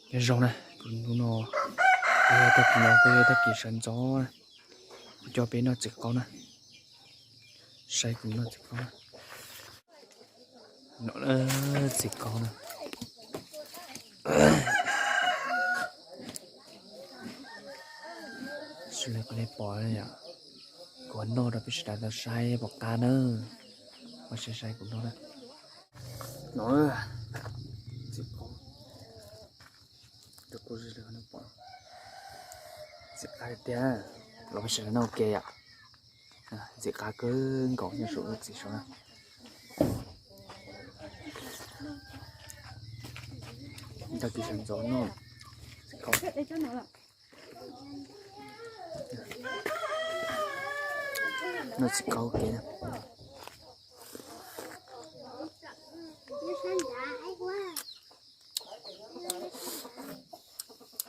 Nyob zoo na, kuv hnub no, tag kis no kuj yog tag kis sawv ntxov, kuv coj peb noj txiv qaub na, saib kuv noj txiv qaub na. No txiv qaub na. Sawv daws, nej pom yom, kuv noj rau peb sawv daws tau saib pom qab na, ua saib saib kuv noj na. No txiv qaub, txiv qab tiag, los peb sawv daws noj ua ke yom. Ntxim qab kawg nkaus nyob saum lub txiv saud na. Tag kis sawv ntxov noj txiv qaub, noj txiv qaub ua ke.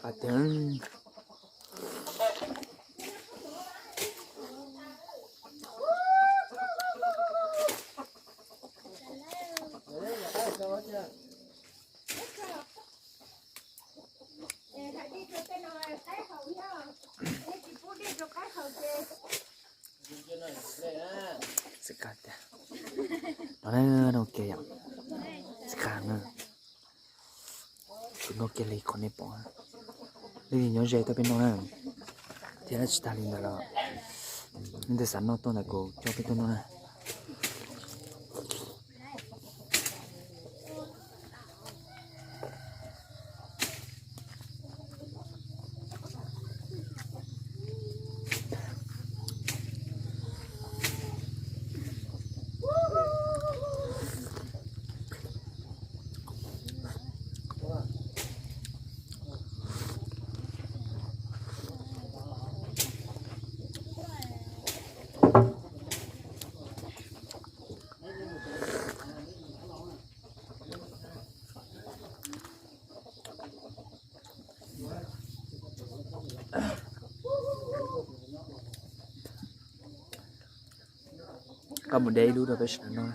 Qab tiag. Txiv qab tiag. No na, noj ua ke yom. Txiv qab na. Kuv noj kiag li qhov nej pom. Leej twg nyob ze tuaj peb noj na, thiab tsis tag li ntawd los leej twg xav noj tuaj ntawm kuv coj peb tuaj noj na. Koj mus de ib lub rau peb sawv daws noj.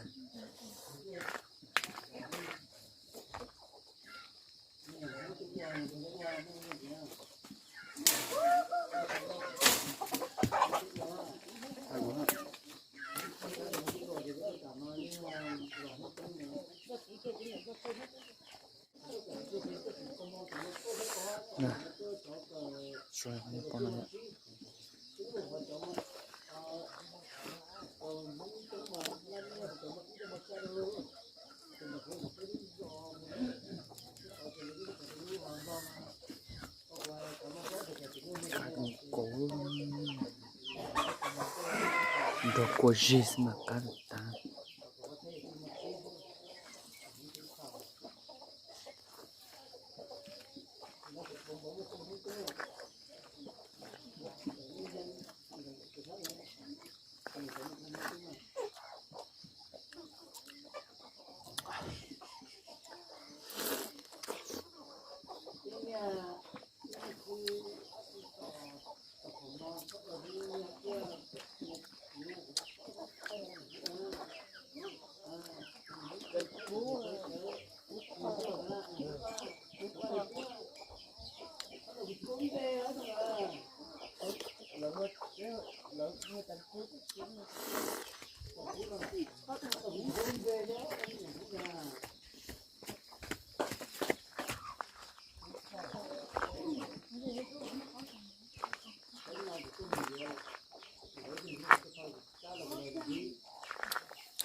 Qab kawg nkaus, nrog kua zig xwb mas qab tas.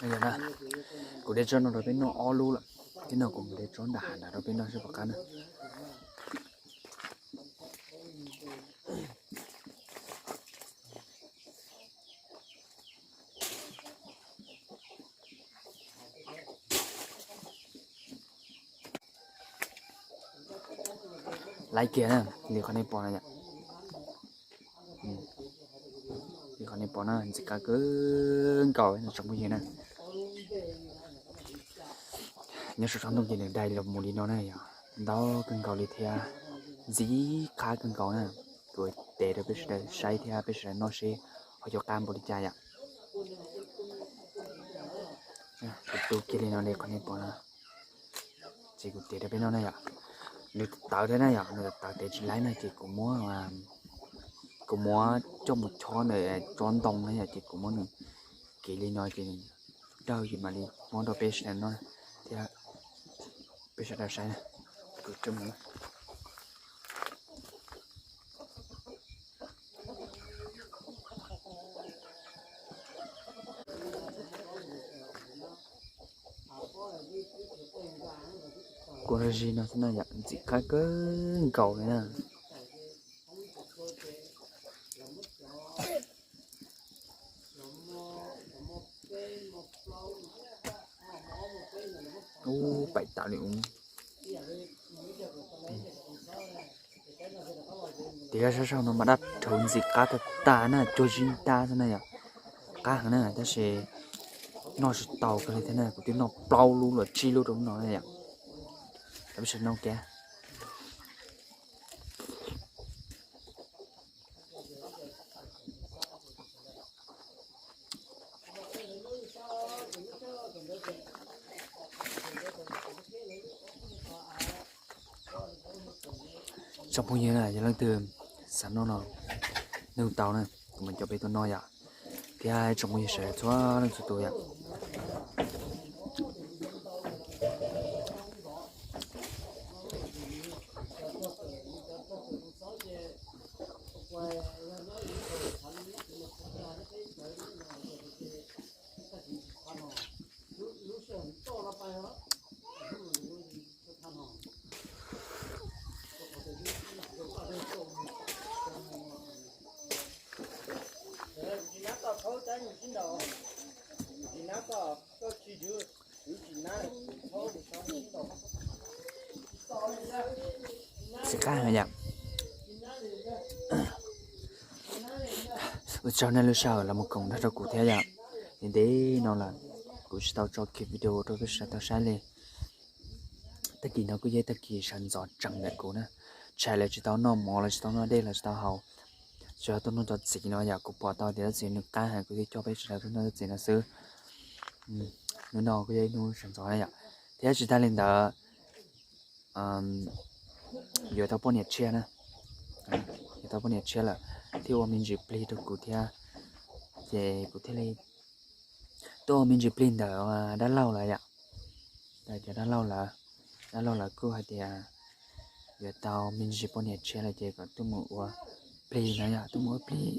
Yog na, kuv de tsob no rau peb noj ob lub lawm, thiab no kuv mus de tsob nram hav nrad rau peb noj seb puas qab na. Laiv kiag na, li qhov nej pom no yom. Li qhov nej pom na, ntxim qab kawg nkaus no tsoom phooj ywg na. Nyob saum tsob ntoo ces nws dai los mus li no na yom, ntau kawg nkaus li thiab, ntxim qab kawg nkaus na. Kuv tes rau peb sawv daws saib thiab peb sawv daws noj seb ho yuav qab npaum li cas yom. Kuv tu kiag li no li qhov nej pom no, ces kuv tes rau peb noj na yom. Nws tawv thiab na yom, nws tawv tes tsis laib na ces kuv muab, kuv muab coj mus chob ntawm tsob ntoo na yom, ces kuv muab nws kev li no ces nws dawb ces mam li muab rau peb sawv daws noj thiab peb sawv daws saib na. Kuv zis no xwb na yom, ntxim qab kawg nkaus li na. Ub, paim tas li ub. Tias sab saum no mas dab rhuv ntxim qab tag tag na, cuag zib ntab xwb na yom. Qab heev na tab sis noj tsis tau kawg li thiab na, kuv twb noj plaub lub los tsib lub rau lub no na yom. Tab sis noj kiag. Tsoom phooj ywg na, yog leej twg xav noj no nug tau na, kuv mam coj peb tuaj noj yom. Thiab tsoom phooj ywg sawv daws txhua leej txhua tus yom. Xim qab heev yom. Ua tsaug nej lub sij hawm los mus koom nrog rau kuv thiab yom. Ntev ntev no lawm kuv tsis tau tso kiag video rau peb sawv daws tau saib li. Tag kis no kuj yog tag kis sawv ntxov tsees ntawm kuv na. Tshais los tsis tau noj mov los tsis tau noj dej los tsis tau haus. Tsuas yog tuaj noj cov txiv no yom, kuv pom tau tias cov txiv nws qab heev kuv thiaj coj peb sawv daws tuaj noj cov txiv no xwb. Hnub no kuj yog ib hnub sawv ntxov na yom. Thiab tsis tag li ntawd, yuav tau poj niam tshiab na, yuav tau poj niam tshiab lawm thiaj ua me ntsis plig rau kuv thiab. Ces kuv thiaj li tuaj ua me ntsis plig ntawm dab laug lawv yom. Cov dab laug lawv, dab laug lawv kuj hais tias yuav tau me ntsis poj niam tshiab lawm ces kom tuaj mus ua plig na yom, tuaj mus ua plig,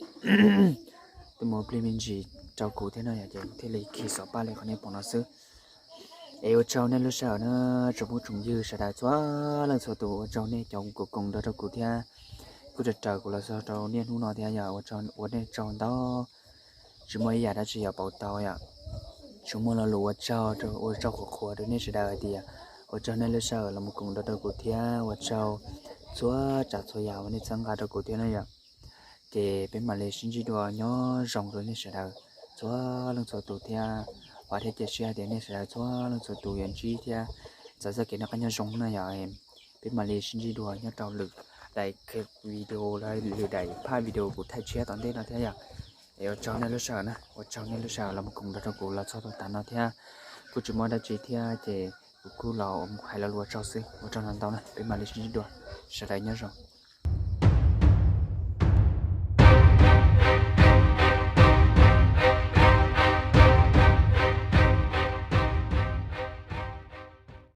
tuaj mus ua plig me ntsis rau kuv thiab no yom, ces kuv thiaj li khi xov paj li qhov nej pom no xwb. Es ua tsaug nej lub sij hawm na, tsoom phooj tsoom ywg sawv daws txhua leej txhua tus, ua tsaug nej cov uas koom nrog rau kuv thiab kuj raws raws kuv los txog rau niaj hnub no thiab yom, ua nej tsaug ntau. Tsis muaj ib yam dab tsi yuav pauv tau yom. Tsuas muaj lo lus ua tsaug, ua tsaug qhuav qhuav rau nej sawv daws hais tias ua tsaug nej lub sij hawm los mus koom nrog rau kuv thiab ua tsaug txhua tsav txhua yam uas nej txhawb nqa rau kuv thiab na yom. Ces peb mam li sib ntsib dua, nyob zoo rau nej sawv daws txhua leej txhua tus thiab vam thiab cia siab hais tias nej sawv daws txhua leej txhua tus yuav ntsib thiab txais txoj kev noj qab nyob zoo na yom. Peb mam li sib ntsib dua nyob rau lwm daim video los lwm daim phaj video kuv thaij tshiab tom ntej no thiab yom. Es ua tsaug nej lub sij hawm na, ua tsaug nej lub sij hawm los mus koom nrog rau kuv los txog rau tav no thiab. Kuj tsis muaj dab tsi thiab ces kuv kuj los hais lo lus ua tsaug xwb, ua tsaug ntau ntau na, peb mam li sib ntsib dua, sawv daws nyob zoo.